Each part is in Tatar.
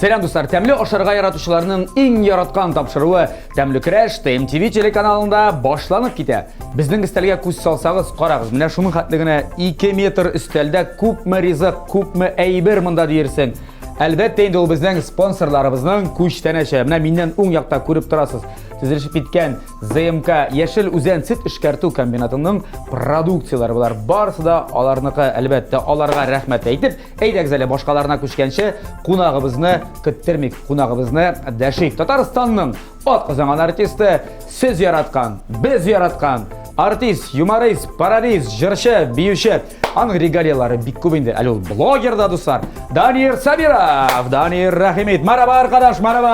Сәлам дуслар, тәмле ашарга яратучыларның иң яраткан тапшыруы Тәмле көрәш ТМТВ телеканалында башланып китә. Безнең өстәлгә күз салсагыз, карагыз, менә шуның хәтле генә 2 метр өстәлдә күпме ризык, күпме әйбер монда диерсең. Әлбәттә инде ул безнең спонсорларыбызның күчтәнәче. Менә миннән уң якта күреп торасыз. Төзелешеп киткән ЗМК Яшел Үзән сөт эшкәртү комбинатының продукцияләре болар. Барысы да аларныкы, әлбәттә, аларга рәхмәт әйтеп, әйдәгез әле башкаларына күчкәнче кунагыбызны көттермик, кунагыбызны дәшик. Татарстанның атказанган артисты, сез яраткан, без яраткан артист, юморист, пародист, җырчы, биюче. Аның регалиялары бик күп инде. Әле ул блогер да, дуслар. Данир Сабиров, Данир Рәхимит. Мараба, arkadaş, мараба.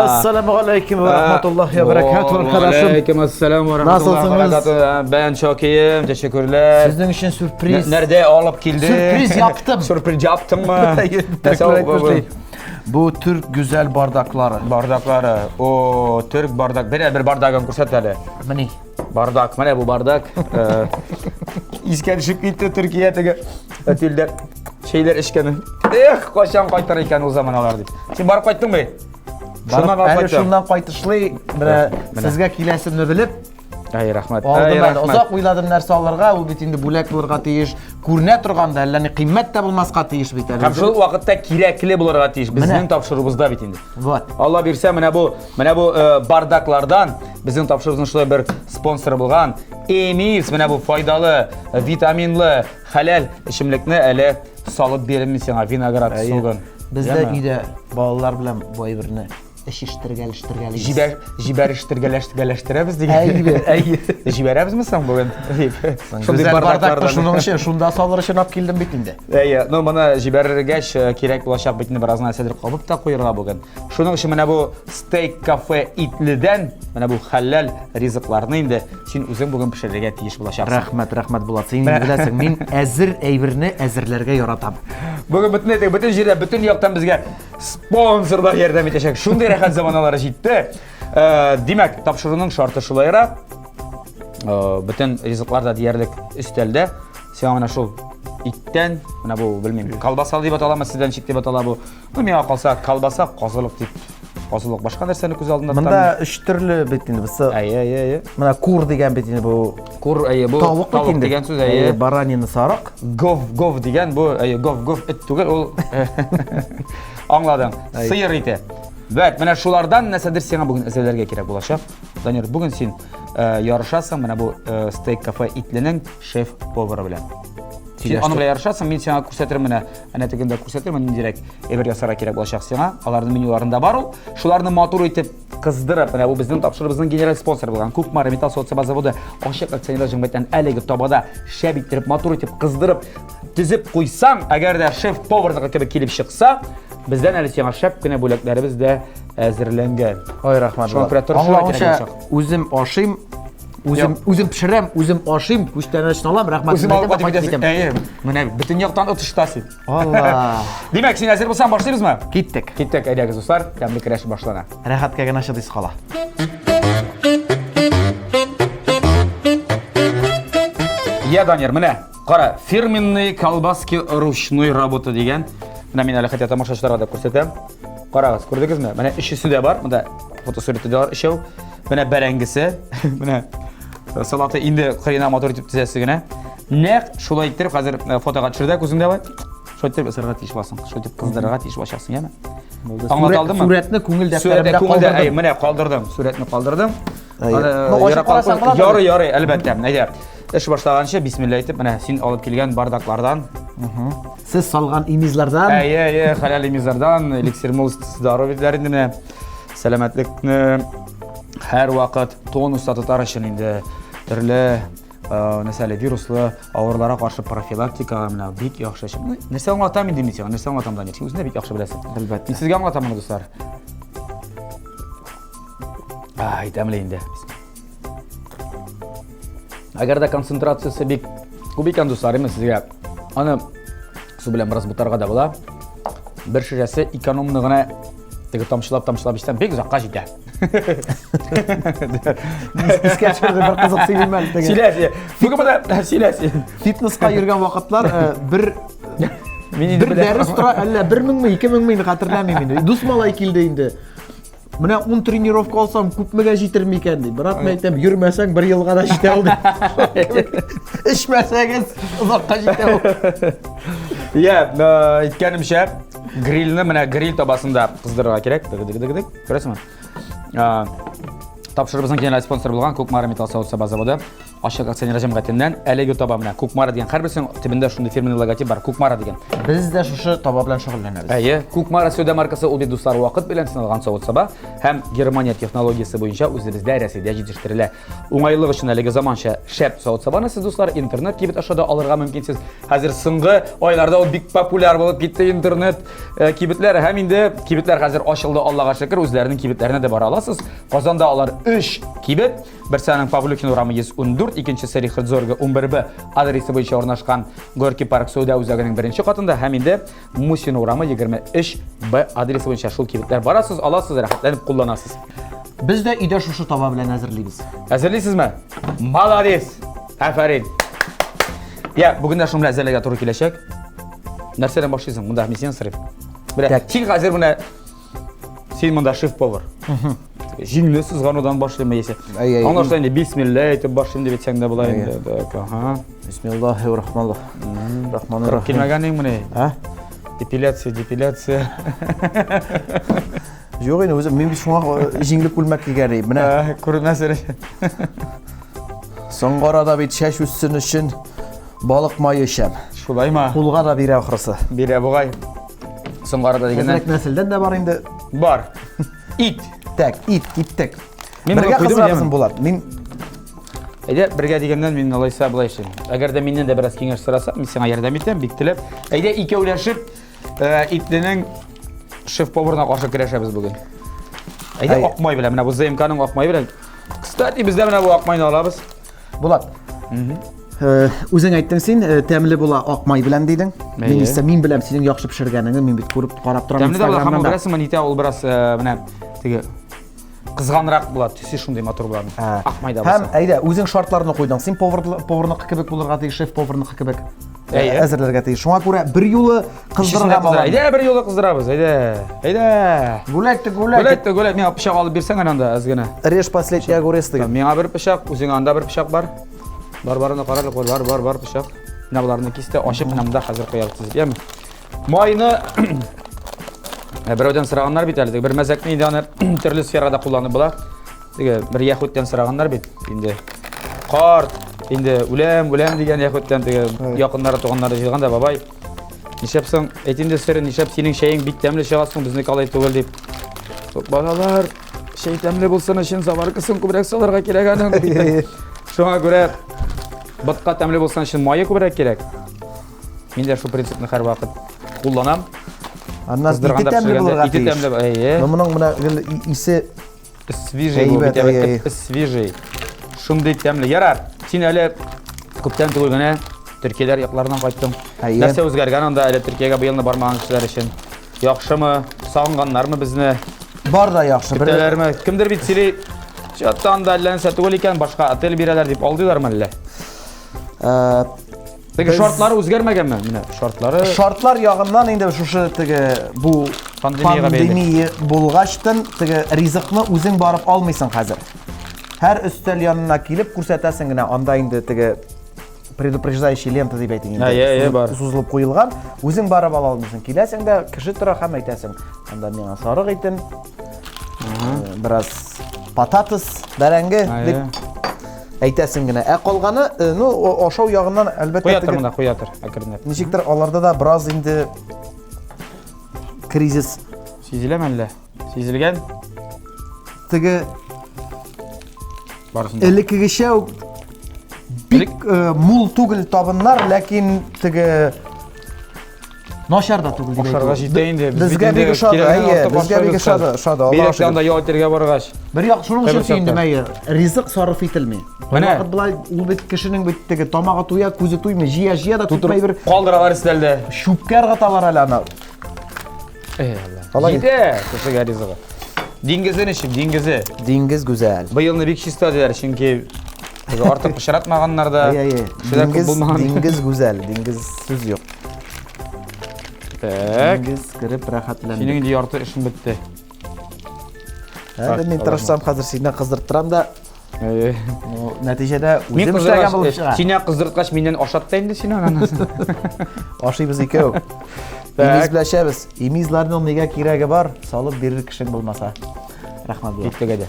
Ассаламу алейкум ва рахматуллахи ва баракатуh arkadaşım. Aleyküm assalam ve rahmetullahi ve Nasılsınız? berekatuhu. Ben çok iyiyim. Teşekkürler. Sizin için sürpriz. Nerede alıp geldin? Sürpriz yaptım. Sürpriz yaptın mı? Tekrar etmiştim. Bu Türk güzel bardakları. Bardakları. O Türk bardak. Bir bir bardağın күрсәт әле. Mini. Bardak. Менә бу барdak. Искә төшеп китте Төркия теге отельдә шәйләр эчкәне. Эх, кайчан кайтыр икән ул заманалар дип. Син барып кайттыңмы? Шуннан алып Әле кайттым. шуннан кайтышлый менә сезгә киләсемне белеп Ай, рәхмәт. алдым Ай, әле. рәхмәт. Озак уйладым нәрсә алырга, ул бит инде бүләк булырга тиеш. Күренә торган да әллә ни кыйммәт тә булмаска тиеш бит әле. Һәм шул вакытта кирәкле булырга тиеш. Безнең Менә. тапшыруыбызда бит инде. Вот. Алла бирсә, менә бу, менә бу э, бардаклардан безнең тапшыруыбызның шулай бер спонсоры булган Эмис, менә бу файдалы, э, витаминлы, хәләл эчемлекне әле салып бирәм мин сиңа виноград согын. Бездә Яме? өйдә балалар белән бу әйберне эчештергәлештергәлибез. Җибәр, җибәрештергәләштергәләштерәбез дигән. Әйе, әйе. Җибәрәбезме соң бүген? Дип. Шундый Гүзәл бардакны бардаклардан. шуның өчен, шунда салыр өчен алып килдем бит инде. Әйе, ну моны җибәрергәч э, кирәк булачак бит инде бераз нәрсәдер кабып та куярга бүген. Шуның өчен менә бу стейк кафе итледән, менә бу хәләл ризыкларны инде син үзең бүген пешерергә тиеш булачаксың. Рәхмәт, рәхмәт Булат. Син инде беләсең, мин әзер әйберне әзерләргә яратам. Бүген бөтен әйтик, бөтен җирдә, бөтен яктан безгә спонсорлар ярдәм итәчәк. Шундый рәхәт заманалары җитте. Э, Димәк, тапшыруның шарты шулайрак. Э, Бөтен ризыклар да диярлек өстәлдә. Сиңа менә шул иттән, менә бу белмим, колбаса дип аталамы, сездә ничек дип атала бу? Ну, миңа калса колбаса, казылык дип. Казылык башка нәрсәне күз алдында тотам. Монда өч төрле бит инде бусы. Әйе, әйе, әйе. Менә кур дигән бит инде бу. Кур, әйе, бу Тавык бит инде. дигән сүз, әйе. Баранина сарык. Гов, гов дигән бу, әйе, гов, гов эт түгел, ул аңладың. Сыер ите. Вәт, менә шулардан нәрсәдер сиңа бүген әзерләргә кирәк булачак. Данир, бүген син э, ярышасың менә бу э, стейк кафе итленең шеф-повары белән. Син аның белән ярышасың, мин сиңа күрсәтермен менә, әнә тегендә күрсәтермен ниндирәк әйбер ясарга кирәк булачак сиңа. Аларның менюларында бар ул. Шуларны матур итеп кыздырып, менә бу безнең тапшыруыбызның генераль спонсоры булган Кукмара металл савыт-саба заводы ачык акционерлар җәмгыятеннән әлеге табада шәп иттереп, матур итеп кыздырып тезеп куйсаң, әгәр дә шеф-поварныкы кебек килеп чыкса, бездән әле сиңа шәп кенә бүләкләребез дә әзерләнгән. Ой, рәхмәт. Шуңа күрә тырышырга кирәк булачак. Үзем ашыйм, үзем үзем пешерәм, үзем ашыйм, күчтәнәчне алам, рәхмәт. Үзем алып кайтып китәсең. Әйе, менә бөтен яктан отышта син. Алла. Димәк, син әзер булсаң, башлыйбызмы? Киттек. Киттек, әйдәгез, дуслар, тәмле көрәш башлана. Рәхәткә генә чыдыйсы кала. Я, Данир, менә, кара, фирменные колбаски ручной работы дигән. Менә мин әле хәтта тамашачыларга да күрсәтәм. Карагыз, күрдегезме? Менә өчесе дә бар. Монда фотосурәттә дә бар өчәү. Менә бәрәңгесе, менә э, салаты инде кырыена матур итеп тезәсе генә. Нәкъ шулай иттереп хәзер э, фотога төшердек үзең давай. Шулай итеп ясарга тиеш буласың. Шулай итеп кыздырырга тиеш булачаксың, яме? Аңлата алдыңмы? Сурәтне күңел Сурәтне дәфтәремдә күңелдә, әй, калдырдым. менә калдырдым. Сурәтне калдырдым. Әйе. Аны, Ну, ачып ерак алып карасаң куй. буладыр. Ярый, ярый, әлбәттә. Әйдә. Эш башлаганчы бисмилла әйтеп, менә син алып килгән бардаклардан. Сез салган имизлардан. Әйе, әйе, хәләл имизлардан, эликсир молодости здоровье инде менә. Сәламәтлекне һәрвакыт тонуста тотар өчен инде төрле э, нәрсә әле вируслы авыруларга каршы профилактика менә бик яхшы эш. Ну, нәрсә аңлатам инде мин сиңа, нәрсә аңлатам, Данир? Син үзең дә бик яхшы беләсең. Әлбәттә. Мин сезгә аңлатам моны, дуслар. Ай, тәмле инде. Әгәр дә концентрациясе бик күп икән, дуслар, мин сезгә аны су белән бераз бутарга да була. Бер шешәсе экономны гына теге тамчылап-тамчылап эчсәң бик озакка җитә. Искә төшерде бер кызык сөйлим әле теге. Сөйлә, сөйлә. Бүген менә сөйлә син. Фитнеска йөргән вакытлар э, бер Мин инде Бер дәрес тора, әллә 1 меңме, 2 меңме инде хәтерләмим инде. Дус малай килде инде. Менә 10 тренировка алсам, күпмегә җитер микән ди. Брат, мен әйтәм, йөрмәсәң бер елга да җитә ул ди. Эчмәсәгез, озакка җитә ул. Я, әйткәнемчә, грильне менә гриль табасында кыздырырга кирәк. Дык-дык-дык-дык. Күрәсеңме? Тапшырыбызның генераль спонсоры булган Кукмара металл савыт-саба заводы ачык акционер җәмгыятеннән әлеге таба менә Кукмара дигән һәрберсенең төбендә шундый фирменный логотип бар Кукмара дигән. Без дә шушы таба белән шөгыльләнәбез. Әйе, Кукмара сәүдә маркасы ул бит дуслар вакыт белән сыналган савыт-саба һәм Германия технологиясе буенча үзебездә Рәсәйдә җитештерелә. Уңайлык өчен әлеге заманча шәп савыт-сабаны сез дуслар интернет кибет аша да алырга мөмкинсез. Хәзер соңгы айларда ул бик популяр булып китте интернет кибетләр һәм инде кибетләр хәзер ачылды, Аллага шөкер, үзләренең кибетләренә дә бара аласыз. Казанда алар 3 кибет. Берсе аның Павлюхин урамы 114, икенчесе Рихард Зорге 11Б адресы буенча урнашкан Горький парк сәүдә үзәгенең беренче катында һәм инде Мусин урамы 23Б адресы буенча шул кибетләр барасыз, аласыз, рәхәтләнеп кулланасыз. Без дә өйдә шушы таба белән әзерлибез. Әзерлисезме? Молодец! Афәрин! Я, бүген дә шуны белән әзерләргә туры киләчәк. Нәрсәдән башлыйсың? Монда мин синнән сорыйм. Менә син хәзер менә син монда шеф-повар. Җиңне сызганудан башлыйм яисә. Аңлашыла инде бисмилла әйтеп башлыйм дип әйтсәң дә була инде. Так, ага. Бисмиллаһи рахман рахман рахим. Килмәгән инде менә. А? Депиляция, депиляция. Юк инде үзем мин бит шуңа җиңле күлмәк кигән идем. Менә күренмәс әле. Соңгы арада бит чәч үссен өчен балык мае эчәм. Шулаймы? Кулга да бирә ахрысы. Бирә бугай. Соңгы арада дигәннән. Әзрәк нәселдән дә бар инде. Бар. Ит. Так, ит, киттек. Мин Бергә моны куйдым, кыздырабыз яме? Булат. Мин Әйдә, бергә дигәннән мин алайса болай эшлим. Әгәр дә миннән дә бераз киңәш сораса, мин сиңа ярдәм итәм, бик теләп. Әйдә, икәүләшеп, итленең шеф-поварына каршы көрәшәбез бүген. Әйдә, Әй. ак май белән, менә бу ЗМКның ак мае белән. Кстати, без дә менә бу ак майны алабыз. Булат. Үзең әйттең син, тәмле була ак май белән дидең. Мин исә мин беләм синең яхшы пешергәнеңне, мин бит күреп карап торам Тәмле дә була, һәм беләсеңме, нитә ул бераз менә теге кызганрак була, төсе шундый матур була. Ак майда булса. Һәм әйдә, үзең шартларны куйдың. Син повар поварныкы кебек булырга тиеш, шеф поварныкы кебек. Әзерләргә тиеш. Шуңа күрә бер юлы кыздырырга була. Әйдә, бер юлы кыздырабыз. Әйдә. Әйдә. Гүләк тә гүләк. Гүләк тә гүләк. Миңа пычак алып бирсәң әнә анда әз генә. Режь последний огурец дигән. Миңа бер пычак, үзеңә анда бер пычак бар. Бар барына карадык, бар бар бар пычак. Менә боларны кисте, ачып менә монда хәзер куябыз тезеп, яме. Майны берәүдән сораганнар бит әле, бер мәзәкне инде аны төрле сферада кулланып була. Теге бер яһүдтән сораганнар бит инде. Карт, инде үләм, үләм дигән яһүдтән теге якыннары, туганнары җыелган да, бабай, нишләп соң, әйт инде серен, нишләп синең чәең бик тәмле чыга соң, безнеке алай түгел дип. Балалар, чәй тәмле булсын өчен заваркасын күбрәк салырга кирәк аның. Шуңа күрә ботка тәмле булсын өчен мае күбрәк кирәк. Мин дә шул принципны һәрвакыт кулланам. Аннан ите тәмле булырга тиеш. Ите тәмле, әйе. Но моның менә гел исе свежий бу бит әле, свежий. Шундый тәмле. Ярар, син әле күптән түгел генә Төркияләр якларыннан кайттың. Нәрсә үзгәргән анда әле Төркиягә быелны бармаган кешеләр өчен? Яхшымы? Сагынганнармы безне? Бар да яхшы. Көтәләрме? Кемдер бит сөйли, чатта анда әллә нәрсә түгел икән, башка отель бирәләр дип алдыйлармы әллә? Теге шартлары үзгәрмәгәнме? Менә шартлары. Шартлар ягыннан инде шушы теге бу пандемия булгачтын теге ризыкны үзең барып алмыйсың хәзер. Һәр өстәл янына килеп күрсәтәсең генә, анда инде теге предупреждающий лента дип әйтик инде. Әйе, бар. Сузылып куелган. Үзең барып ала алмыйсың. Киләсең дә, кеше тора һәм әйтәсең, анда миңа сарык итен, бераз пататыс, бәрәңге дип әйтәсең генә. Ә калганы, ну, ашау ягыннан әлбәттә. Куя тор монда, куя тор, әкренләп. Ничектер аларда да бераз инде кризис. Сизеләме әллә? Сизелгән? Теге Барысын да. Элеккегечә үк бик мул түгел табыннар, ләкин теге начар да түгел дип Ашарга җитә инде. Безгә бик ошады, әйе, безгә бик ошады, ошады. Аллаһ шөкер. Бигрәк ял итәргә баргач. Бер як шуның өчен сөендем, әйе. Ризык сарыф ителми. Менә вакыт болай ул бит кешенең бит теге тамагы туя, күзе туймый, җыя-җыя да күпме бер калдыралар өстәлдә. Чүпкә ыргыталар әле аны. Эй, Алла. Җитә кешегә ризыгы. Диңгезе ничек, диңгезе? Диңгез гүзәл. Быелны бик чиста диләр, чөнки артык пычратмаганнар да. Әйе, әйе. Диңгез, диңгез гүзәл, диңгез сүз юк. Так. Без кереп рәхәтләндек. Синең инде ярты эшең бетте. Әле мин тырышсам хәзер синнән кыздырттырам да. Ну, нәтиҗәдә Мин үзем эшләгән булып чыга. Сине кыздырткач миннән ашат та инде син ананы. Ашыйбыз икәү. Имиз белән эчәбез. Имизләрнең нигә кирәге бар? Салып бирер кешең булмаса. Рәхмәт булат. Киттек әйдә.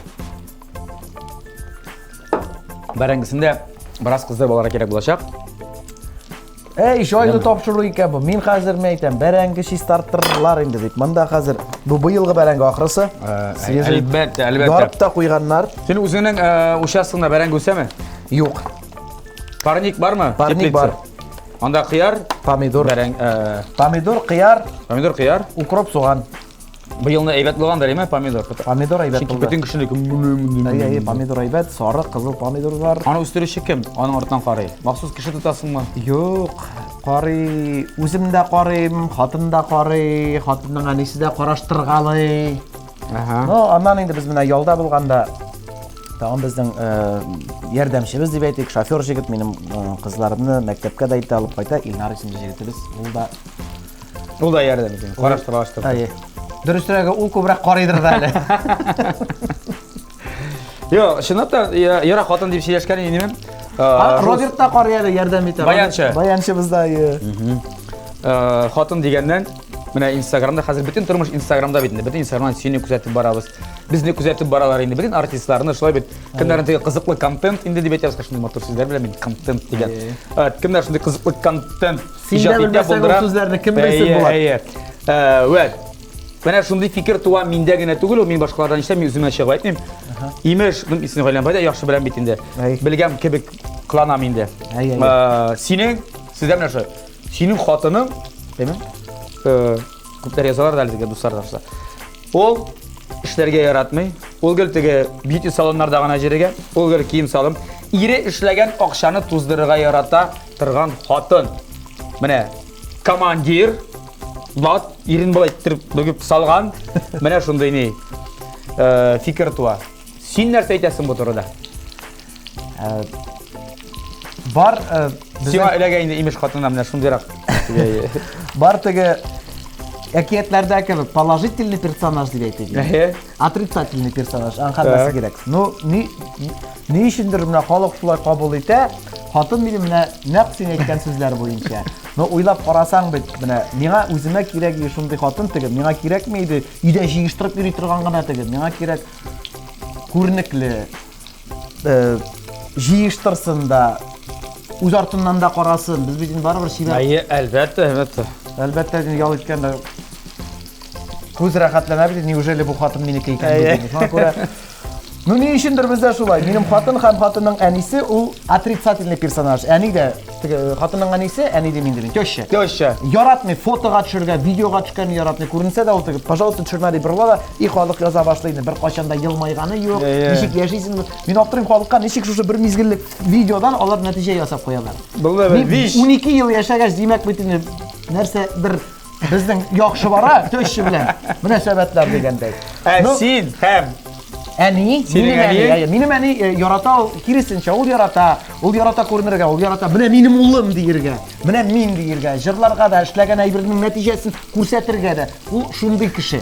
Бәрәңгесен дә бераз кыздырып алырга кирәк булачак. Әй, җайлы тапшыру икән бу. Мин хәзер мен әйтәм, бәрәңге чистартырлар инде дип. Монда хәзер бу быелгы бәрәңге ахрысы. Свежий. Әлбәттә, әлбәттә. Ярып та куйганнар. Син үзеңнең участогыңда бәрәңге үсәме? Юк. Парник бармы? Парник бар. Анда кыяр, помидор, бәрәң, помидор, кыяр, помидор, кыяр, укроп, суган. Быелны әйбәт булгандыр, әйме, помидор? Помидор әйбәт Чөнки булды. бөтен кешенеке. Әйе, әйе, помидор әйбәт, сары, кызыл помидор бар. Аны үстерүче кем? Аның артыннан карый. Махсус кеше тотасыңмы? Юк, карый, үзем дә карыйм, хатын да карый, хатынның әнисе дә караштыргалый. Ага. Ну, аннан инде без менә ялда булганда тагын безнең э, ярдәмчебез дип әйтик, шофер җегет минем э, кызларымны мәктәпкә дә илтә алып кайта, Илнар исемле җегетебез, ул да Ул да ярдәм итә. Караштыра, караштыра. Әйе. Дөресрәге, ул күбрәк карыйдыр да әле. Юк, чынлап та яра хатын дип сөйләшкән инде. Роберт та карый әле, ярдәм итә. Баянчы. Баянчыбыз да, әйе. Хатын дигәннән, менә Инстаграмда хәзер бөтен тормыш Инстаграмда бит инде. Бөтен Инстаграмнан сине күзәтеп барабыз. Безне күзәтеп баралар инде. Бөтен артистларны шулай бит. Кемнәрнең теге кызыклы контент инде дип әйтәбез, шундый матур сүзләр белән мин контент дигән. Кемнәр шундый кызыклы контент Син дә белмәсәң ул сүзләрне кем белсен була. Әйе, әйе. Вәт. Менә шундый фикер туа миндә генә түгел, ул мин башкалардан ишетәм, мин үземә чыгып әйтмим. Имеш, ну, исеме гаиләм бар да яхшы беләм бит инде. Белгән кебек кыланам инде. Синең, сездә менә шул. Синең хатының, әйме? Күпләр язалар да әле дуслар да. Ул эшләргә яратмый. Ул гел теге бьюти салоннарда гына йөрергә, ул гел кием салым. Ире эшләгән акчаны туздырырга ярата торган хатын. Менә командир Влад ирен болай иттереп бөгеп салган. Менә шундый ни э, фикер туа. Син нәрсә әйтәсең бу турыда? Э, бар э, Сиңа эләгә инде имеш хатыннан менә шундыйрак. Бар теге әкиятләрдә кебек положительный персонаж дип әйтик. Отрицательный персонаж, аның хәлләсе кирәк. Ну, ни ни өчендер менә халык шулай кабул итә, хатын минем менә нәкъ син әйткән сүзләр буенча. Но уйлап карасаң бит, менә миңа үземә кирәк иде шундый хатын теге, миңа кирәкми иде өйдә җыештырып йөри торган гына теге, миңа кирәк күренекле, э, җыештырсын да, үз артыннан да карасын. Без бит инде барыбер чибәр. Әйе, әлбәттә, әлбәттә. Әлбәттә, ял иткәндә күз рәхәтләнә бит, неужели бу хатын минеке икән дип. Шуңа күрә Ну, ни өчендер бездә шулай. Минем хатын һәм хатынның әнисе ул отрицательный персонаж. Әни дә, теге э, хатынның әнисе, әни дим инде мин, теща. Теща. Яратмый фотога төшергә, видеога төшкәнне яратмый. Күренсә дә ул теге, пожалуйста, төшермә дип борыла да, и халык яза башлый инде. Беркайчан да елмайганы юк. Ничек яшисең? Мин аптырыйм халыкка, ничек шушы бер мизгеллек видеодан алар нәтиҗә ясап куялар. Булды бер биш. 12 ел яшәгәч, димәк бит инде нәрсә бер Безнең яхшы бара, теща белән мөнәсәбәтләр дигәндәй. Ә син һәм Әни, минем әни, әйе, минем әни э, ярата ул, киресенчә, ул ярата, ул ярата күренергә, ул ярата, менә минем улым диергә, менә мин диергә, җырларга да, эшләгән әйбернең нәтиҗәсен күрсәтергә дә. Ул шундый кеше.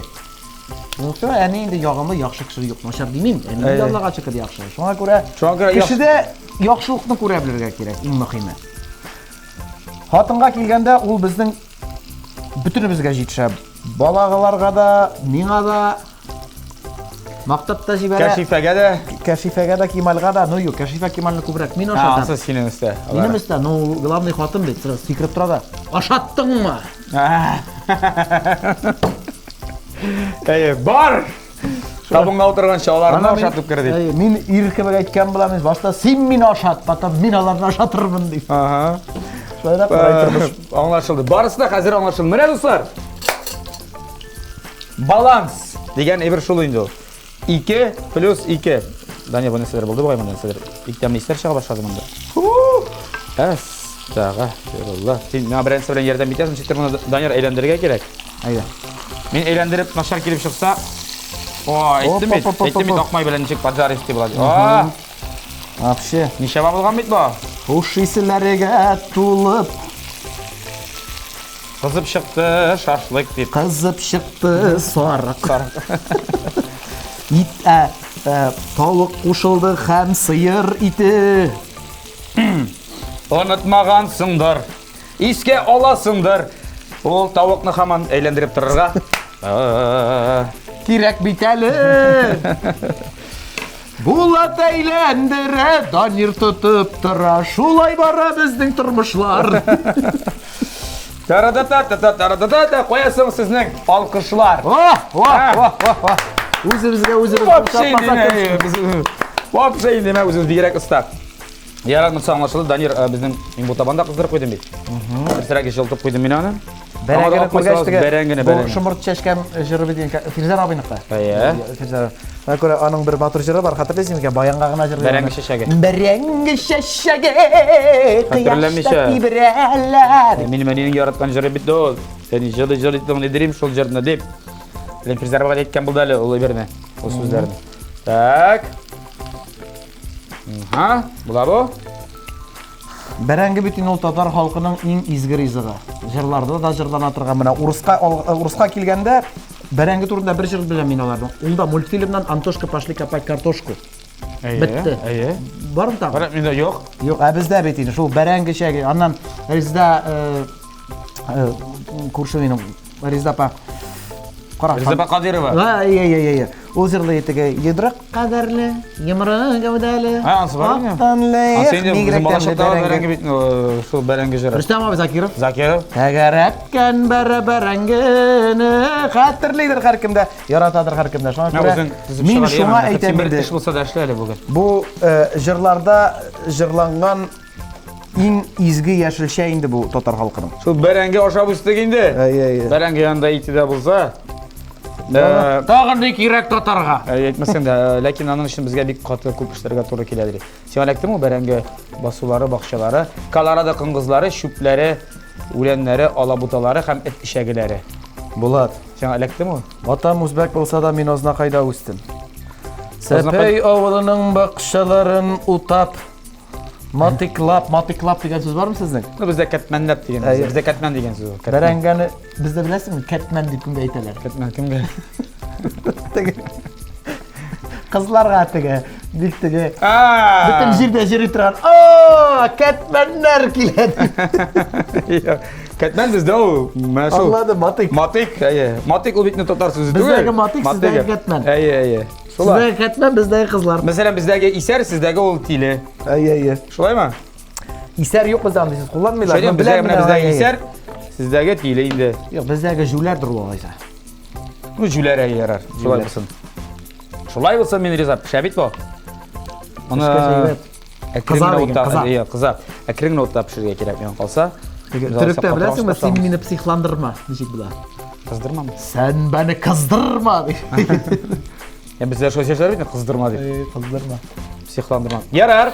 Ну, все, әни инде ягымлы, яхшы кеше юк, начар димим. Әни инде Аллага шөкер яхшы. Шуңа күрә, Шуңа күрә кешедә яхшылыкны күрә белергә кирәк, иң мөһиме. Хатынга килгәндә, ул безнең бөтенебезгә җитешә. Балаларга да, миңа да мактап та җибәрә. Кәшифәгә дә. Кәшифәгә дә, Кемальгә дә. Ну юк, Кәшифә Кемальне күбрәк мин ашатам. Ансы синең өстә. Минем өстә, ну, главный хатын бит, сразу сикереп тора да. Ашаттыңмы? Әйе, бар! Табынга утырганчы аларны ашатып кер дип. Мин ир кебек әйткән булам, башта син мине ашат, потом мин аларны ашатырмын дип. Ага. Шулайрак болай тормыш. Аңлашылды. Барысы да хәзер аңлашылды. Менә дуслар. Баланс дигән әйбер шул инде ул. 2 плюс 2. Даня, бу нәрсәләр булды бугай, монда нәрсәләр. Бик тәмле исләр чыга башлады монда. Әстәгъфирулла. Син миңа берәрсе белән ярдәм итәсең, ничектер моны Данияр әйләндерергә кирәк. Әйдә. Мин әйләндереп начар килеп чыкса, о, әйттем бит, әйттем бит, акмай белән ничек поджаристый була. О! Вообще. Ничә булган бит бу? Хуш исләргә тулып. Кызып чыкты шашлык дип. Кызып чыкты сарык. Ит, ә, ә, тавык кушылды һәм сыер ите. Онытмагансыңдыр. Искә аласыңдыр. Ул тавыкны һаман әйләндереп торырга. Кирәк бит әле. Булат әйләндерә, Данир тотып тора. Шулай бара безнең тормышлар. Тарадата-та-та-тарадата-та. Кая соң сезнең алкышлар? О, о, о, о, о. Үзебезгә үзебез Вообще инде, вообще инде, үзебез бигрәк оста. Ярар, монысы аңлашылды. Данир, э, безнең мин бу табанда кыздырып куйдым бит. Берсерәк җылытып куйдым мин аны. Бәрәңгене күргәч теге бәрәңгене, бу шомырт чәчкән җыры бит инде Фирзәр абыйныкы. Әйе. Фирзәр. Менә күрә аның бер матур җыры бар, хәтерлисеңме икән? Баянга гына җырлый. Бәрәңге чәчәге. Бәрәңге чәчәге. Хәтерләмичә. Тибрәләр. Минем әнинең яраткан җыры бит ул. Сен җылы җылы итең дидерим шул җырны дип. Ләкин Фирзәр абыйга әйткән булды әле ул әйберне, ул сүзләрне. Так. Ага, була бу. Бәрәңге бит инде ул татар халкының иң изге ризыгы. Җырларда да җырлана торган менә урыска урыска килгәндә бәрәңге турында бер җыр беләм мин аларның. Ул да мультфильмнан Антошка пошли копать картошку. Әйе, Бетте. Әйе. Бармы тагын? Бар, миндә юк. Юк, ә бездә бит инде шул бәрәңге чәге. Аннан Резда э, э, күрше минем Резда апа. Кара. Резда апа Кадирова. Әйе, әйе, әйе. Ул җырлый теге йодрык кадәрле, йомры гәүдәле. Ә, анысы бар микән? Ак Анысы инде бигрәк безнең бала тәмле чактагы бәрәңге. бәрәңге бит, э, шул бәрәңге җыры. Рөстәм абый Закиров. Закиров. Тәгәрәткән бәрә бәрәңгене хәтерлидер һәркем дә, яратадыр һәркем дә. Шуңа Менә күрә үзең төзеп мин чыгар, шуңа яме, әйтәм син бер инде. эш булса да эшлә әле бүген. Бу э, җырларда җырланган иң изге яшелчә инде бу татар халкының. Шул бәрәңге ашап үстек инде. Әйе, әйе. Бәрәңге янында ите дә булса. Э, Тагын ни кирәк татарга? Э, әйтмәсәң дә, э, ләкин аның өчен безгә бик каты күп эшләргә туры килә ди. Сиңа эләктеме ул бәрәңге басулары, бакчалары, Колорадо коңгызлары, чүпләре, үләннәре, алабуталары һәм эт эчәгеләре. Булат. Сиңа эләктеме ул? Атам үзбәк булса да, мин Азнакайда үстем. Сәпәй авылының бакчаларын утап, Матиклап, матиклап дигән сүз бармы сезнең? Ну, бездә кәтмәнләп дигән сүз. Бездә кәтмән дигән сүз. Бәрәңгәне бездә беләсеңме, кәтмән дип кемгә әйтәләр? Кәтмән кемгә? Теге кызларга теге бик теге бөтен җирдә йөри торган а кәтмәннәр килә. Кәтмән бездә ул менә шул. Аңладым, матик. Матик, әйе. Матик ул бит не татар сүзе түгел. Бездәге матик, сездәге кәтмән. Әйе, әйе. Шулай. Сездәге кәтмән, бездәге кызлар. Мәсәлән, бездәге исәр, сездәге ул тиле. Әйе, әйе. Шулаймы? Исәр юк бездә андый сүз кулланмыйлар. Шулай, бездәге менә бездәге исәр, сездәге тиле инде. Юк, бездәге җүләрдер ул алайса. Ну, җүләр әйе ярар. Шулай булсын. Шулай булсын, мин риза. Пешә бит бу. Моны әкрен генә утта, кыза. Әйе, кыза. Әкрен генә утта пешерергә кирәк миңа калса. Төректә беләсеңме, син мине психландырма, ничек була? Кыздырмамы? Сән бәне кыздырма дип. Я бездә шулай сөйләшәләр бит, кыздырма дип. Кыздырма. Психландырма. Ярар.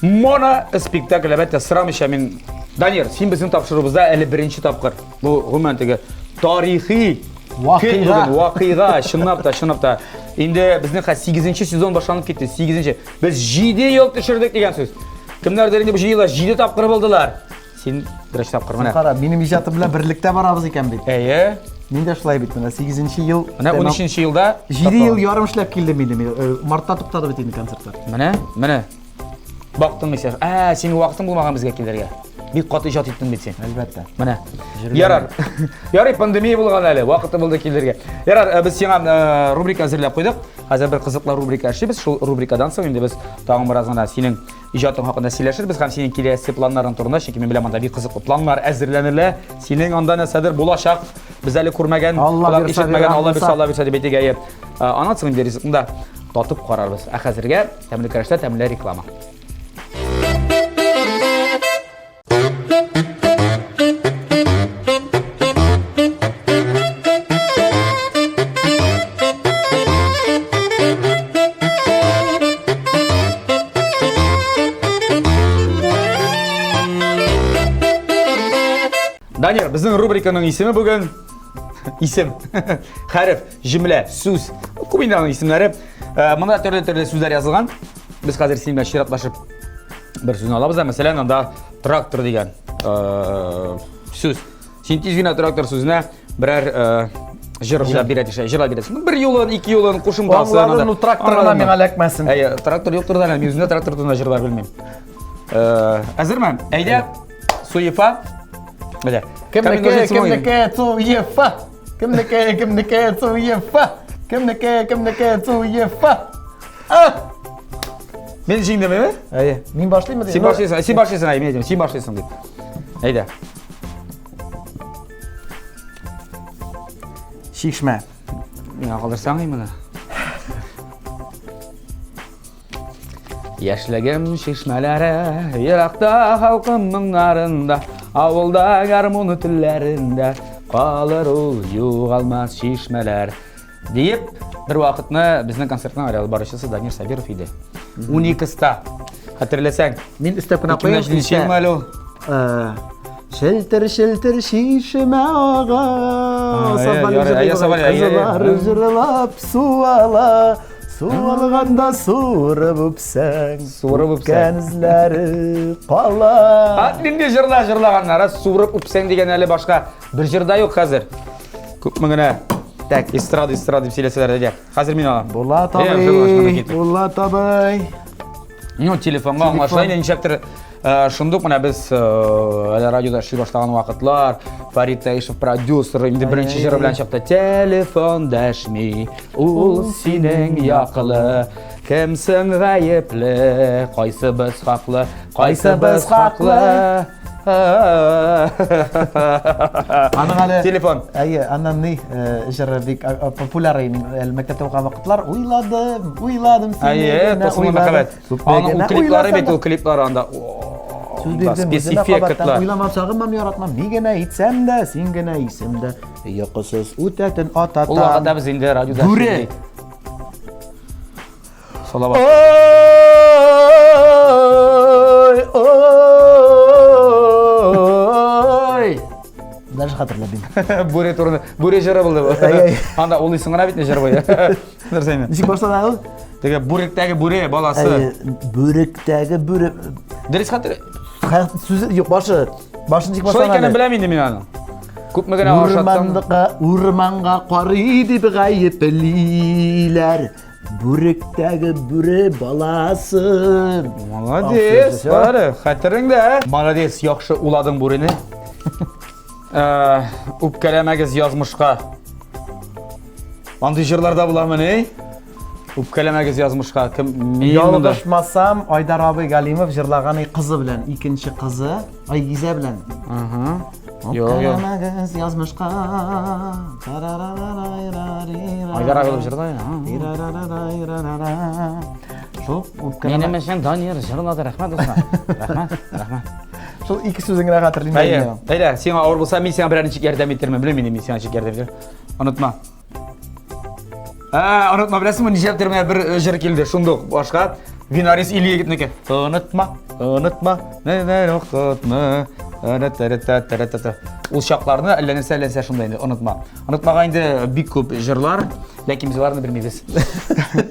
Моно спектакль әлбәттә сорамыйча мин Данир, син безнең тапшыруыбызда әле беренче тапкыр. Бу гомумән теге тарихи Вакыйга. Вакыйга, чынлап та, чынлап та. Инде безнең хәзер 8 сезон башланып китте, 8. Без 7 ел төшердек дигән сүз. Кемнәрдер инде бу 7 елда 7 тапкыр булдылар. Син беренче тапкыр менә. Кара, минем иҗатым белән берлектә барабыз икән бит. Әйе. Мин дә шулай бит, менә 8 ел. Менә 13 елда 7 ел ярым эшләп килдем инде мин. Э, мартта туктады бит инде концертлар. Менә, менә. Бактың исә, ә, синең вакытың булмаган безгә килергә. Бик каты иҗат иттең бит син. Әлбәттә. Менә. Ярар. Ярый, пандемия булган әле, вакыты булды килергә. Ярар, э, без сиңа э, рубрика әзерләп куйдык. Хәзер бер кызыклы рубрика эшлибез. Шул рубрикадан соң инде без тагын бераз гына синең иҗатың хакында сөйләшербез һәм синең киләсе планнарың турында, чөнки мин беләм, анда бик кызыклы планнар әзерләнелә. Синең анда нәрсәдер булачак. Без әле күрмәгән, Алла бирса, ишетмәгән, Алла бирса, булса. Алла бирса дип әйтик, әйе. Э, аннан соң инде ризыкны да татып карарбыз. Ә хәзергә тәмле көрәштә тәмле реклама. Данир, безнең рубриканың исеме бүген исем, хәреф, җөмлә, сүз. Күп инде аның исемнәре. Э, монда төрле-төрле сүзләр язылган. Без хәзер синең белән чиратлашып бер сүзне алабыз да, мәсәлән, анда трактор дигән э, сүз. Син тиз генә трактор сүзенә берәр э, җыр уйлап бирә төшә, җырлап бирәсең. Ну, бер юлын, ике юлын, кушымтасын. Аңладым, ну трактор гына миңа эләкмәсен. Әйе, трактор юктыр да, мин үземдә трактор турында җырлар белмим. Э, әзерме? Әйдә, Суефа. Әйдә. Кемнеке, кемнеке, Суефа. Кемнеке, кемнеке, Суефа. Кемнеке, кемнеке, Суефа. А! Мин җиңдем, әйме? Әйе. Мин башлыймы? Син башлыйсың, син башлыйсың, әй, мин әйтәм, син башлыйсың дип. Әйдә. Чишмә. Миңа калдырсаң моны. Яшьлегем чишмәләре, еракта халкым моңнарында, авылда гармуны телләрендә калыр ул югалмас чишмәләр. Диеп, бер вакытны безнең концертның алып баручысы Данир Сабиров иде. 12-ста. Хәтерләсәң. Мин өстәп кенә куям. 2007 елмы әле ул? Шелтер, шелтер шишмә ага. Кызлар җырлап су ала. Су алганда суырып үпсәң, суырып үпсәң, эзләре кала. А, нинди җырлар җырлаганнар, суырып үпсәң дигән әле башка бер җырда юк хәзер. Күпме генә так, эстрада, эстрада дип сөйләсәләр дә. Хәзер мин алам. Булат абый, Булат абый. Ну, телефонга аңлашыла инде ничектер э, шундук менә без э, әле радиода эшли башлаган вакытлар, Фарид Таишев продюсер инде беренче җыры белән чыкты. Телефон дәшми, ул синең яклы. Кемсең гаепле, кайсыбыз хаклы, кайсыбыз хаклы. Аның әле телефон. Әйе, аннан ни э, җыры бик э, э, популяр мин әле мәктәптә укыган вакытлар уйладым, уйладым сине. Әйе, тылсымлы мәхәббәт. Аның ул клиплары бит ул клиплары анда. Сүз бирдем, үземә кабаттан уйламам, сагынмам, яратмам, ни генә әйтсәм дә, син генә исемдә. Йокысыз үтә төн ата Ул вакытта без инде радиода Бүре. Салават. Ой, ой. Даже хәтерләмим. Бүре турында, бүре җыры булды бу. Анда улыйсың гына бит җыр буе. Нәрсә инде? Ничек башлана ул? Теге бүректәге бүре баласы. Бүректәге бүре. Дөрес хәтер. Сүзе юк, башы. Башын ничек башлана? Шулай икәнен беләм инде мин аны. Күпме генә ашатсам. Урманга, урманга карый дип гаеплиләр. Бүректәге бүре баласы. Молодец, бары, хәтереңдә. Молодец, яхшы уладың бүрене. Э, үпкәләмәгез язмышка. Андый җырларда буламыни? Үпкәләмәгез язмышка. Кем мин монда? Ялгышмасам, Айдар абый Галимов җырлаган кызы белән, икенче кызы Айгизә белән. Ага. Юк, юк. Үпкәләмәгез язмышка. Айдар абый җырлый. Шул үпкәләмә. Минем өчен Данир җырлады, рәхмәт дуслар. Рәхмәт, рәхмәт. Шул ике сүзен генә хәтерлим. Әйе, әйдә, сиңа авыр булса, мин сиңа берәр ничек ярдәм итермен. Белмим инде, мин сиңа ничек ярдәм итәрмен. Онытма. Ә, онытма, беләсеңме, нишләптер менә бер э, җыр килде, шундук башка. Винарис Илья егетнеке. Онытма, онытма, нәнә вакытны. Ул чакларны әллә нәрсә, әллә нәрсә шунда инде, онытма. Онытмага инде бик күп җырлар, ләкин без аларны белмибез.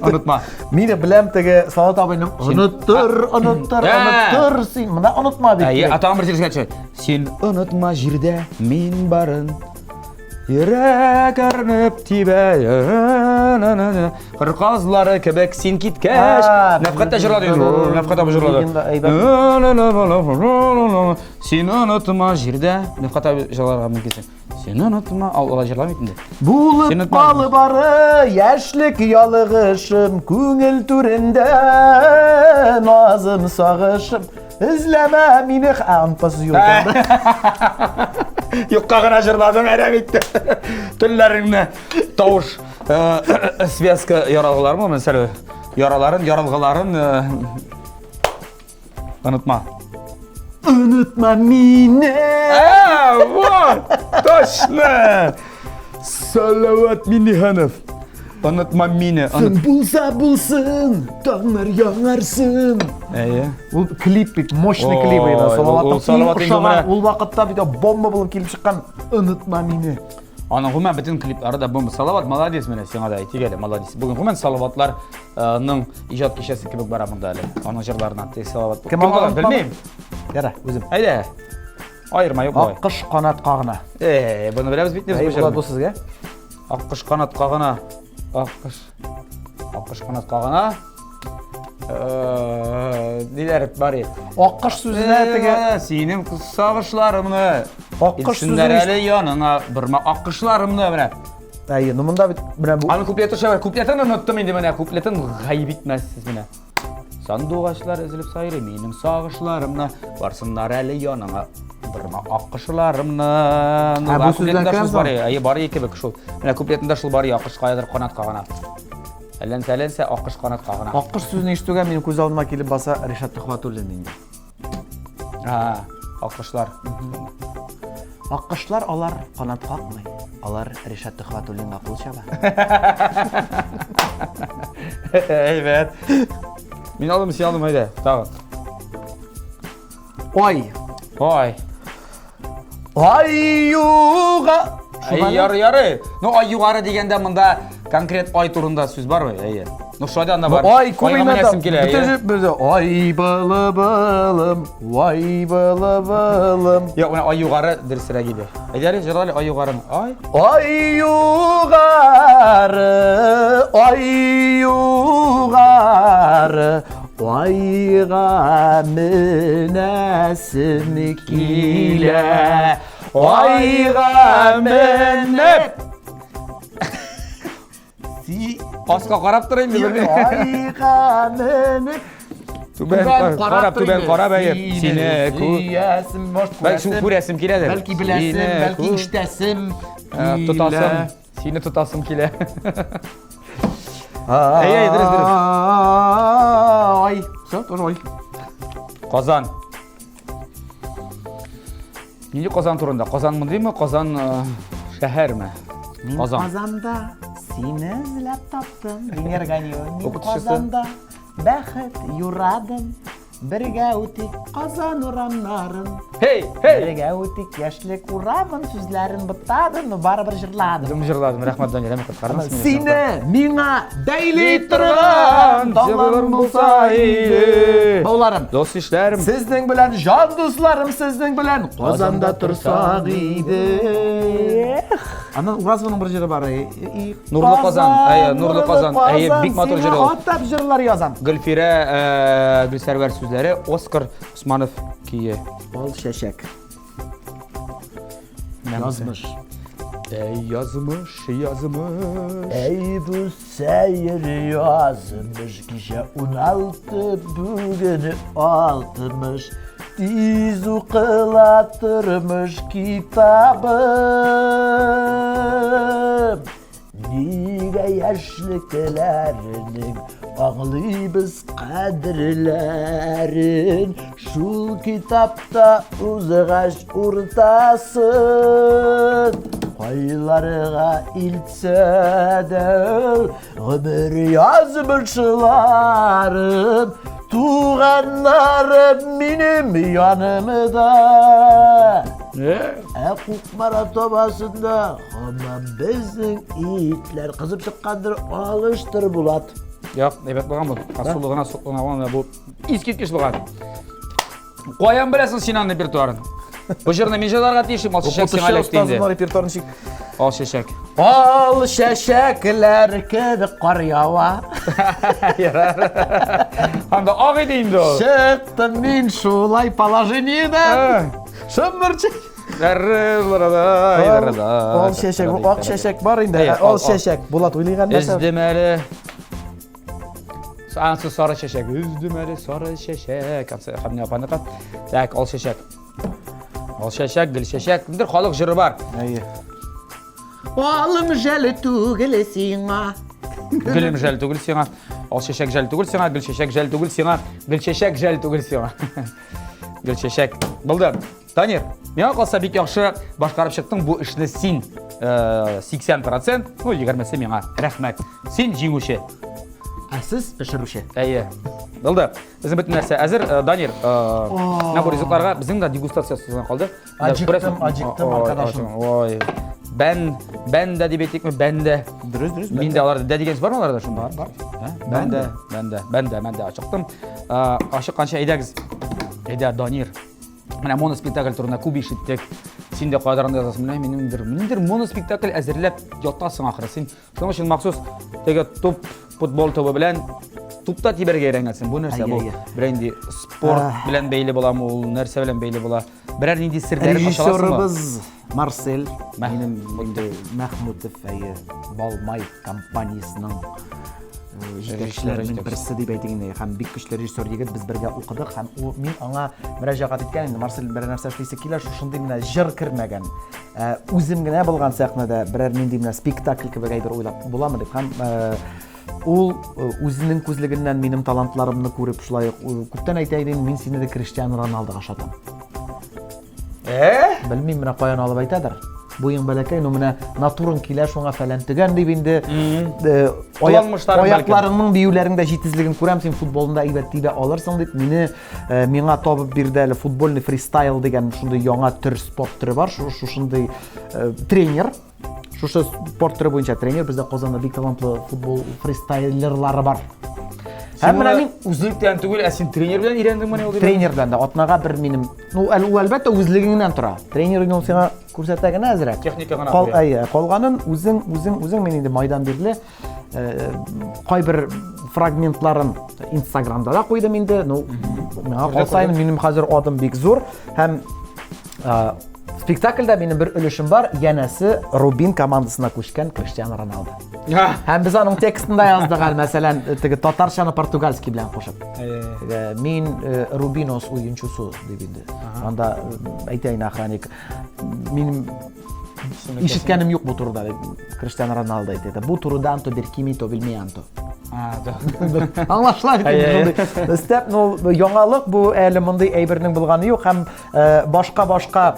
Онытма. Мин дә беләм теге Салават абыйның оныттыр, оныттыр, оныттыр син. Менә онытма бит. Әйе, ә тагын бер җыр искә Син онытма җирдә мин барын. Йөрәк әрнеп тибә, Кыр казлары кебек син киткәч. Нәфкать тә җырлады инде. Нәфкать абый җырлады. Син онытма җирдә. Нәфкать абый җырларга мөмкинсең. Син онытма, алай җырламый инде. Булып калы бары яшьлек ялыгышым, күңел түрендә назым сагышым. Эзләмә мине, ә онытма сүз юк. Юкка гына җырладың, әрәм итте. Телләреңне тавыш э, связка яралгылармы, мәсәлән, яраларын, яралгыларын э, онытма. Онытма мине. Ә, вот, точно. Салават Минниханов. Онытма мине. Сын булса булсын, таңнар яңарсын. Әйе. Ул клип бит, мощный клип иде. Салаватның Салават инде менә. Ул вакытта бит бомба булып килеп чыккан. Онытма мине. Аның гомумән бөтен клиплары да бомба. Салават молодец менә сиңа да әйтик әле, молодец. Бүген гомумән Салаватларның иҗат кичәсе кебек бара монда әле. Аның җырларына тик Салават. Кем алган белмим. Яра, үзем. Әйдә. Аерма юк болай. Аккош канат кагына. Э, буны беләбез бит Әй, Булат, бу сезгә. Аккош канат кагына. Аккош. Аккош канат кагына. Э, ниләр бар иде? Аккош сүзенә теге Э, синең сагышларымны. Аккош Илсеннәр сүзен әле яныңа бирмә аккошларымны менә. Әйе, ну монда бит менә бу Аның куплеты шәбәр. Куплетын оныттым инде менә. Куплетын гаеп итмәссез менә. Сандугачлар өзелеп сайрый минем сагышларымны. Барсыннар әле яныңа бирмә аккошларымны. Ә, бу сүздән Куплетында шул керәм бар, әйе, бар кебек шул. Менә куплетында шул бар, аккош каядыр канат кагына. Әлләнсә, әлләнсә, аккош канат кагына. Аккош сүзен ишетүгә минем күз алдыма килеп баса Ришат Төхвәтуллин инде. А, аккошлар. Аккошлар алар канат какмый. Алар Ришат Төхвәтуллинга кул чаба. Әйбәт. Мин алдым, син алдың, әйдә. Тагын. Ой. Ой. Ай юга. Ай, ярый, ярый. Ну, ай югары дигәндә монда конкрет ай турында сүз бармы? Әйе. Ну, шулай да анда бар. Ай, күп Айга менәсем килә. әйе. Бөтен ай былы былым, вай былы былым. Юк, менә ай югары дөресрәк иде. Әйдә әле, җырла әле ай югарын. Ай. Ай югары, ай югары, айга менәсем килә. Айга менеп. Си аска карап тор инде белмим. Айга менеп. Түбән карап, түбән карап әйе. Сине күрәсем, может, Бәлки шул күрәсем киләдер. Бәлки беләсем, бәлки ишетәсем. Тотасым, сине тотасым килә. Әй, әй, дөрес, дөрес. Ай, все, тоже ой. Казан. Нинди Казан турында? Казан мондыймы, Казан шәһәрме? Мин Казан. Казанда сине эзләп таптым. Венера Ганиева. Мин Укытучысы. Казанда бәхет юрадым. Бергә үтик Казан урамнарын. Хей, хей! Бергә үтик яшьлек урамын. Сүзләрен бутадым, но барыбер җырладым. Дым җырладым, рәхмәт, Данил, рәхмәт, коткардың мине. Сине миңа бәйли торган Җырларым булса иде. Бауларым. Дус ишләрем. Сезнең белән җан дусларым, сезнең белән Казанда торсак иде. Аннан Уразованың бер җыры бар. Нурлы Казан, әйе, Нурлы Казан, әйе, бик матур җыр ул. Атап җырлар язам. Гөлфирә, Гөлсәрвәр сүзләре, Оскар Усманов көе. Бал чәчәк. Язмыш. Әй, язмыш, язмыш. Әй бу сәер язмыш, кичә 16, бүген 60. Тиз укыла тормыш китабы. Нигә яшьлекләрнең аңлыйбыз кадерләрен, шул китапта узгач уртасын, кайларга илтсә дә гомер язмышларым, туганнарым минем янымда. Ә Кукмара табасында һаман безнең итләр кызып чыккандыр, алыштыр Булат. Юк, әйбәт булган бу. Асулы гына суклана булган бу. Искиткеч булган. Каян беләсең син аның репертуарын? Бу җырны мин җырларга тиешем, ал чәчәк сиңа эләкте инде. Репертуарын чик. Ал чәчәк. Ал чәчәкләр кебек кар ява. Ярар. Анда ак иде инде ул. Чыктым мин шулай положениедән. Шымырчык. Ал чәчәк, ак чәчәк бар инде. Ал чәчәк. Булат уйлыйган нәрсә. Өздем әле. Ансы сары чәчәк. Өздем әле сары чәчәк. Ансы Хәмнә апаныкы. Так, ал чәчәк. Ал чәчәк, гөл чәчәк. Кемдер халык җыры бар. Әйе. Алым жәл түгел сиңа. Гөлем жәл түгел сиңа. Ал чәчәк жәл түгел сиңа, гөл чәчәк жәл түгел сиңа, гөл чәчәк жәл түгел сиңа. Гөл чәчәк. Булды. Танир, миңа калса бик яхшы башкарып чыктың бу эшне син. 80%, ну 20-се миңа. Рәхмәт. Син җиңүче. Ә сез пешерүче. Әйе. Булды. Безнең бөтен нәрсә әзер. Данир, менә бу ризыкларга безнең дә дегустация гына калды. Ачыктым, ачыктым, аркадашым. Ой. Бән, бән дә дип әйтикме? Бән дә. Дөрес, дөрес. Мин дә аларда дә дигән сүз бармы аларда шунда? Бар, бар. Бән дә, бән дә, бән дә, бән дә ачыктым. Ачыкканча әйдәгез. Әйдә, Данир. Менә моноспектакль турында күп ишеттек. Син дә кайдыр анда язасың. Менә минем бер ниндидер моноспектакль әзерләп ятасың ахры. Син шуның өчен махсус теге туп футбол тубы белән тупта тибәргә өйрәнгәнсең. Бу нәрсә бу? Берәр нинди спорт белән бәйле буламы ул, нәрсә белән бәйле була? Берәр нинди серләрен ача аласыңмы? Режиссерыбыз Марсель, минем инде Мәхмүтов, әйе, Балмай компаниясенең җитәкчеләренең берсе дип әйтик инде, һәм бик көчле режиссер егет, без бергә укыдык, һәм ул, мин аңа мөрәҗәгать иткән инде, Марсель, берәр нәрсә эшлисе килә, шушындый менә җыр кермәгән, үзем генә булган сәхнәдә берәр нинди менә спектакль кебек әйбер уйлап буламы дип, һәм ул үзенең күзлегеннән минем талантларымны күреп, шулай ук күптән әйтә идем, мин сине дә Криштиану Роналдога ошатам. Ә? Белмим, менә каян алып әйтәдер. Буең бәләкәй, ну менә натураң килә шуңа фәлән төгән дип инде. Аякларыңның биюләрең дә җитезлеген күрәм, син футболында әйбәт тибә алырсың дип мине миңа табып бирде әле футбольный фристайл дигән шундый яңа төр спорт төре бар, шушындый тренер. Шушы спорт төре буенча тренер, бездә Казанда бик талантлы футбол фристайлерлары бар. Һәм менә мин үзлектән түгел, ә син тренер белән өйрәндеңмени ул? Тренер белән дә атнага бер минем, ну, әле ул әлбәттә үзлегеңнән тора. Тренер инде ул сиңа күрсәтә генә әзрәк. Техника гына. Кал, әйе, калганын үзең, үзең, үзең мин инде майдан бирле кайбер фрагментларын Инстаграмда да куйдым инде. Ну, миңа калса инде минем хәзер адым бик зур һәм Спектакльдә минем бер өлешем бар, янәсе Рубин командасына күчкән Криштиану Роналду. Һәм без аның текстын да яздык әле, мәсәлән, теге татарчаны португальский белән кушып. Теге, мин Рубинос уенчысы дип инде. Анда әйтә инде охранник. Минем ишеткәнем юк бу турыда дип Криштиану Роналду әйтә. Бу турыда анто бер кими то белми анто. Аңлашыла бит инде. Өстәп, ну, яңалык бу әле мондый әйбернең булганы юк һәм башка-башка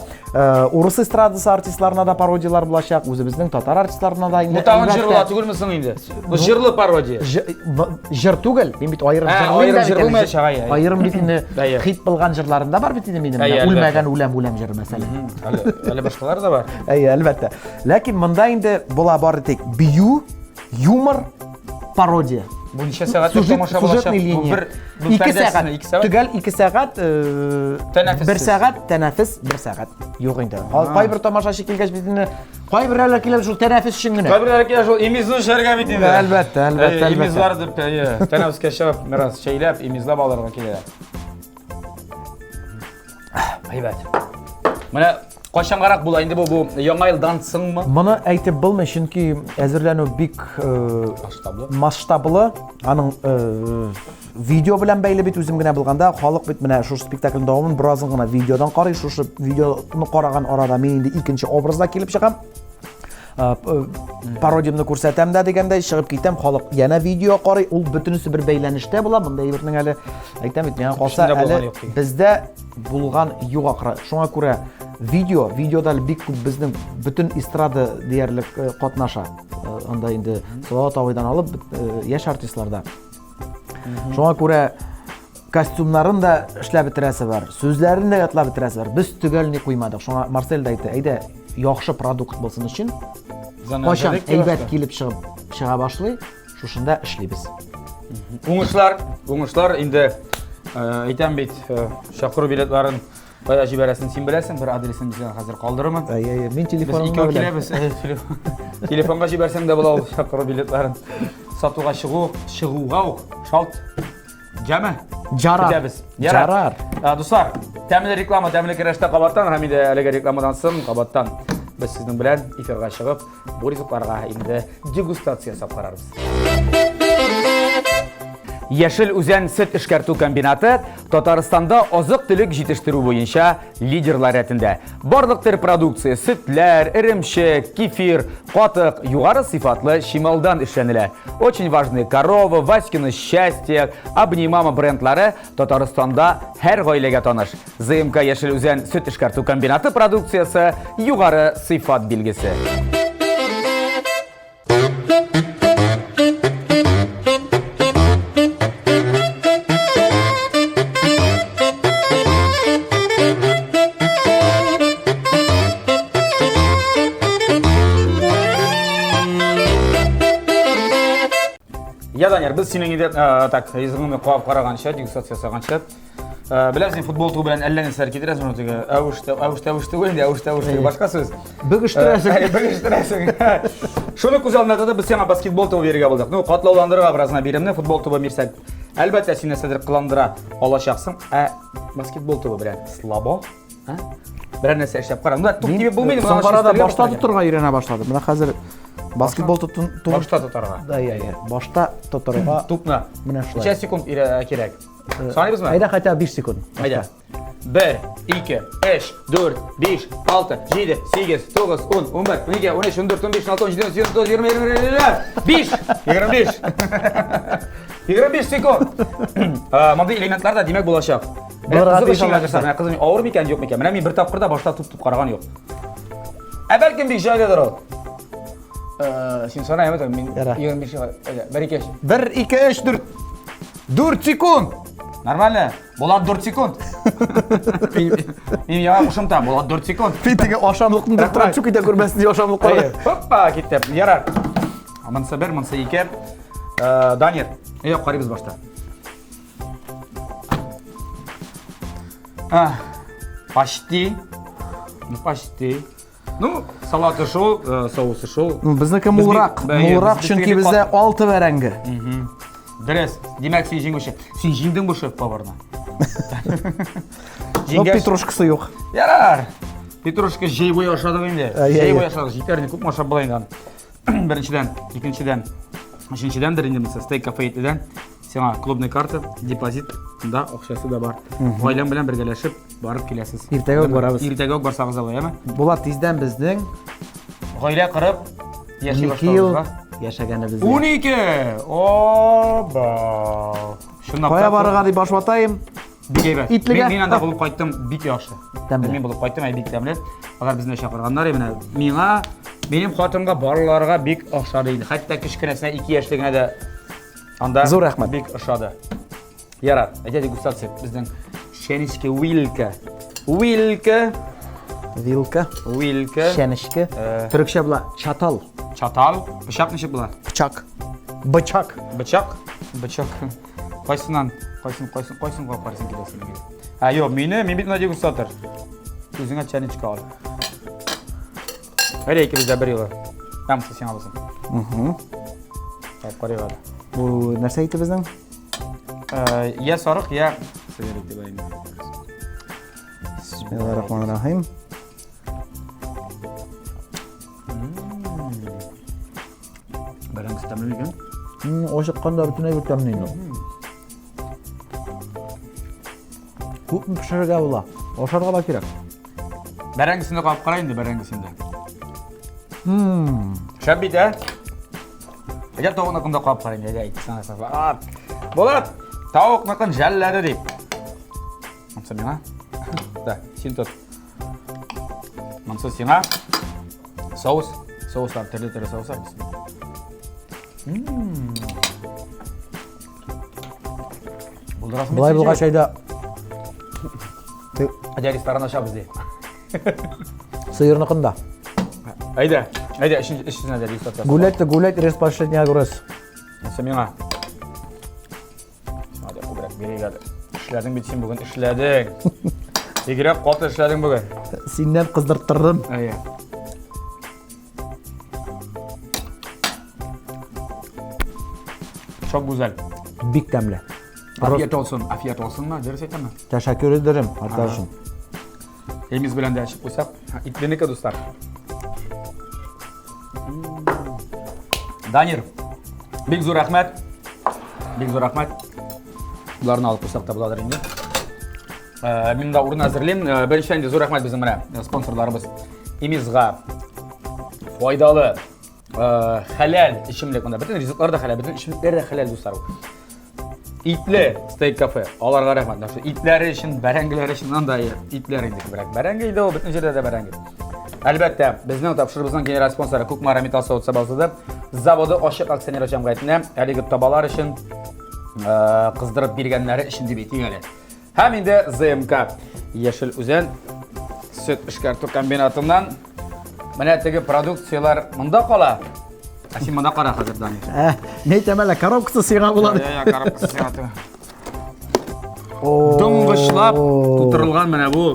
урыс эстрадасы артистларына да пародиялар булачак, үзебезнең татар артистларына да инде. Бу тагын җыр була түгелме соң инде? Бу җырлы пародия. Җыр түгел, мин бит аерым җырлыйм. Аерым җыр булмаячак, әйе. Аерым бит инде хит булган җырларым да бар бит инде минем. Үлмәгән үләм үләм җыры мәсәлән. Әле башкалар да бар. Әйе, әлбәттә. Ләкин монда инде була бары тик бию, юмор, пародия. Бу ничә сәгатьлек тамаша булачак? Бу бер ике сәгать. Ике сәгать. Төгәл ике сәгать, бер сәгать тәнәфес, бер сәгать. Юк инде. Кайбер тамашачы килгәч бит инде кайберләр килә шул тәнәфес өчен генә. Кайберләр килә шул имизны эчәргә бит инде. Әлбәттә, әлбәттә, әлбәттә. Имизлар дип, тәнәфескә чыгып, бераз чәйләп, имизлап алырга килә. Әйбәт. Менә кайчангарак була инде бу, бу яңа елдан соңмы? Моны әйтеп булмый, чөнки әзерләнү бик масштаблы. Масштаблы. Аның видео белән бәйле бит үзем генә булганда, халык бит менә шушы спектакльнең дәвамын беразын гына видеодан карый. Шушы видеоны караган арада мин инде икенче образда килеп чыгам. Пародиямне күрсәтәм дә дигәндәй чыгып китәм, халык янә видео карый, ул бөтенесе бер бәйләнештә була. Монда әйбернең әле әйтәм бит, миңа калса әле бездә булган юк ахры. Шуңа күрә видео, видеода әле бик күп безнең бөтен эстрада диярлек катнаша. Анда инде Салават абыйдан алып яшь артистлар да. Шуңа күрә костюмнарын да эшләп бетерәсе бар, сүзләрен дә ятлап бетерәсе бар. Без төгәл ни куймадык. Шуңа Марсель дә әйтте, әйдә, яхшы продукт булсын өчен, кайчан әйбәт килеп чыгып чыга башлый, шушында эшлибез. Уңышлар, уңышлар инде әйтәм бит, чакыру билетларын кая җибәрәсен син беләсең, бер адресын без сиңа хәзер калдырырмын. Әйе, әйе, мин телефонымны Без икәү киләбез. Телефонга җибәрсәң дә була ул чакыру билетларын. Сатуга чыгу, чыгуга ук шалт. Җәме? Жарар. Көтәбез. Ярар. Жарар. Дуслар, тәмле реклама, тәмле көрәштә кабаттан һәм инде әлеге рекламадан соң кабаттан без сезнең белән эфирга чыгып, бу ризыкларга инде дегустация ясап карарбыз. Яшел Үзән сөт эшкәртү комбинаты Татарстанда азык-төлек җитештерү буенча лидерлар рәтендә. Барлык төр продукция, сөтләр, эремчек, кефир, катык югары сыйфатлы чималдан эшләнелә. Очень важные корова, Васькино счастье, Обнимама брендлары Татарстанда һәр гаиләгә таныш. ЗМК Яшел Үзән сөт эшкәртү комбинаты продукциясе югары сыйфат билгесе. Я, Данияр, без синең инде так, языңны куап караганча, дегустация ясаганча, Э, беләсең, футбол тубы белән әллә нәрсәләр китерәсең, шуны теге әвеш әвеш әвеш түгел инде, әвеш әвеш теге башка сүз. Бөгештерәсең. Э, бөгештерәсең. Шуны күз алдына тотып, без сиңа баскетбол тубы бирергә булдык. Ну, катлауландырырга бераз гына биремне футбол тубы бирсәк, әлбәттә, син нәрсәдер кыландыра алачаксың. Ә баскетбол тубы белән слабо, а? Берәр нәрсә эшләп кара. Ну, туп тибеп булмый инде. Соңгы арада башта тотырга өйрәнә башладым. Менә хәзер баскетбол тотын башта тотарга. Да, я, я. Башта тотырга. Тупны. Менә шулай. Ничә секунд кирәк? Саныйбызмы? Әйдә хотя бы 5 секунд. Әйдә. 1, 2, 3, 4, 5, 6, 7, 8, 9, 10, 11, 12, 13, 14, 15, 16, 17, 18, 19, 20, 21, 5, 25. 25 секунд. Мондый элементлар да димәк булачак. Булырга тиеш алар. Менә кызым авыр микән, юк микән? Менә мин бер тапкыр да башта туп-туп караган юк. Ә бәлкем бик җайлыдыр ул. Син сана, әмәт, мин 25 әйдә, 1 2 3. 1 2 3 4 4 секунд. Нормально. Булат 4 секунд. Мин яңа кушымта, Булат 4 секунд. Мин теге ашамлыкны да торам, чүк итә күрмәсен дип ашамлыкларга. Хоппа, китте. Ярар. Монысы бер, монысы ике. Данир, әйдә карыйбыз башта. Почти. Ну, почти. Ну, салаты шул, э, соусы шул. Ну, безнеке мулрак. Мулрак, чөнки бездә 6 бәрәңге. Дөрес. Димәк, син җиңүче. Син җиңдең бу шеф-поварны. Ну, петрушкасы юк. Ярар. Петрушка җәй буе ашадык инде. Җәй буе ашадык. Җитәр инде, күпме ашап була инде аны. Беренчедән, икенчедән, өченчедәндер инде монысы стейк кафе итледән. Сиңа клубный карта, депозит, да, акчасы да бар. Гаиләң белән бергәләшеп барып киләсез. Иртәгә үк барабыз. Иртәгә үк барсагыз да була, яме? Була тиздән безнең гаилә корып яши 12 ел яшәгәнебез. 12! Оба! Чынлап Кая барырга дип баш ватаем? Бик әйбәт. Итлегә. Мин, мин анда булып кайттым, бик яхшы. Тәмле. Мин булып кайттым, әй бик тәмле. Алар безне чакырганнар, менә миңа, минем хатынга барыларга бик охшады инде. Хәтта кечкенәсенә 2 яшьлегенә дә анда Зур рәхмәт. Бик ошады. Ярар, әйдә дегустация безнең чәнечке вилка. Вилка. Вилка. Вилка. Чәнечке. Э. Төрекчә була чатал. Чатал. Пычак ничек була? Пычак. Бычак. Бычак. Бычак. Кайсыннан? Кайсын, кайсын, кайсын калып карыйсың килә синең? Ә, юк, мине, мин бит дегустатор. Үзеңә чәнечке ал. Әйдә икебез дә бер юлы. Тамсы сиңа булсын. Угу. Так, карыйк әле. Бу нәрсә ите безнең? Э, я сарык, я сыер ите бар инде. Бисмиллахир-рахманир-рахим. Бәрәңгесе тәмле микән? Ачыкканда бөтенләй бер тәмле инде. Күпме пешерергә була? Ашарга да кирәк. Бәрәңгесен дә кабып кара инде, бәрәңгесен дә. Шәп бит, ә? Әгәр тавыкныкын да кабып кара инде, әйдә, әйт. Булат, тавыкныкын жәлләде дип. Монысы миңа. Да, син тот. Монысы сиңа. Соус. Соуслар, төрле-төрле соуслар. Булдырасың Болай булгач әйдә. Әйдә ресторан ачабыз ди. Сыерныкын да. Әйдә, әйдә, өченчесенә дә ресторан. Гулять та гулять, рез последний огурец. Монысы миңа. Сиңа да күбрәк бирик әле. Эшләдең бит син бүген, эшләдең. Бигрәк каты эшләдең бүген. Синнән кыздырттырдым. Әйе. Çok güzel. Бик тәмле. Афият olsun, афият olsunмы? Дөрес әйтәмме? Тәшәккүр ederim, arkadaşım. Эмиз белән дә ачып куйсак, итленеке, дуслар. Данир, бик зур рәхмәт. Бик зур рәхмәт. Буларны алып куйсак та буладыр инде. Э, мин дә урын әзерлим. Э, беренчедән инде зур рәхмәт безнең менә э, спонсорларыбыз Имизга файдалы, хәләл эчемлек монда. Бөтен ризыклар да хәләл, бөтен эчемлекләр дә хәләл, дуслар. Итле стейк кафе. Аларга рәхмәт. Менә шул итләре өчен, бәрәңгеләре өчен анда итләр инде күбрәк. Бәрәңге инде ул бөтен җирдә дә бәрәңге. Әлбәттә, безнең тапшырубызның генераль спонсоры Кукмара металл савыт сабасы заводы ачык акционер җәмгыятенә әлеге табалар өчен кыздырып биргәннәре өчен дип әйтик әле. Һәм инде ЗМК Яшел Үзән сөт эшкәртү комбинатыннан менә теге продукцияләр монда кала. Ә син монда кара хәзер, Данир. Ә, ни әйтәм әле, коробкасы сиңа була. Я, я, коробкасы сиңа. Доңгычлап тутырылган менә бу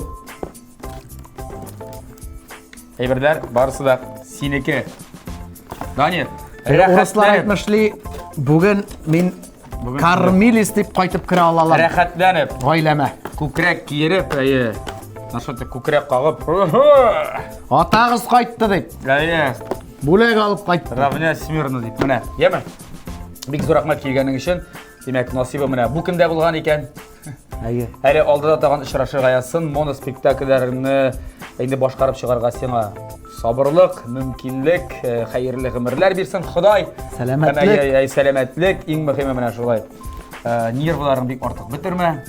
әйберләр барысы да синеке. Данир, Урыслар әйтмешли, бүген мин кормилец дип кайтып керә алалар. Рәхәтләнеп. Гаиләмә. Күкрәк киереп, әйе. Нашатты күкрәк кагып. Атагыз кайтты дип. Әйе. Бүләк алып кайтты. Равня смирно дип. Менә, яме. Бик зур рәхмәт килгәнең өчен. Димәк, насыйбы менә бу көндә булган икән. Әйе. Әле алдыда тагын очрашырга язсын, моноспектакльләреңне инде башкарып чыгарга сиңа сабырлык, мөмкинлек, э, хәерле гомерләр бирсен Ходай. Сәламәтлек. Һәм, әй, әй, сәламәтлек, иң мөһиме менә шулай. Э, нервыларың бик артык бетермә.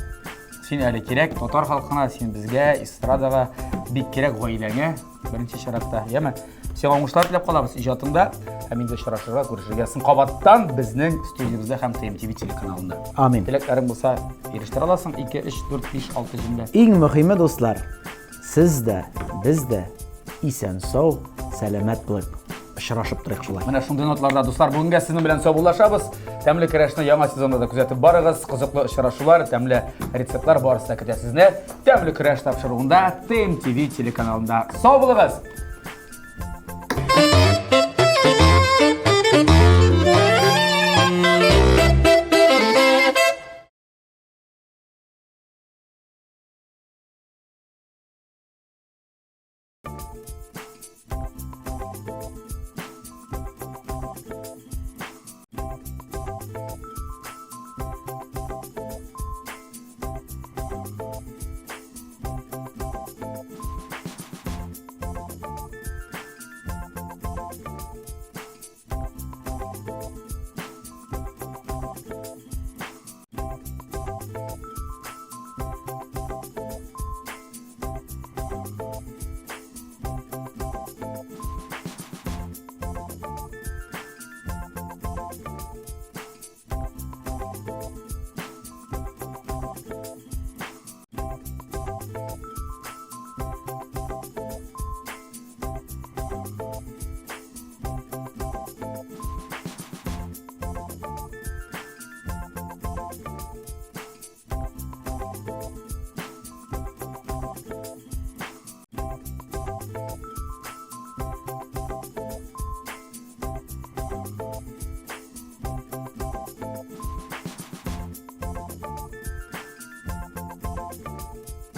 Син әле кирәк татар халкына, син безгә, эстрадага бик кирәк гаиләңә. Беренче чиратта, яме? Сиңа уңышлар теләп калабыз иҗатыңда. Һәм инде очрашырга, күрешергә соң кабаттан безнең студиябездә һәм ТМТВ телеканалында. Амин. Теләкләрең булса, ирештерә аласың. 2, 3, 4, 5, 6 җөмлә. Иң мөһиме, дуслар, сез дә, без дә исән-сау, сәламәт булыйк. Очрашып торыйк шулай. Менә шундый нотларда, дуслар, бүгенгә сезнең белән саубуллашабыз. Тәмле көрәшне яңа сезонда да күзәтеп барыгыз. Кызыклы очрашулар, тәмле рецептлар барысы да көтә сезне. Тәмле көрәш тапшыруында ТМТВ телеканалында. Сау булыгыз!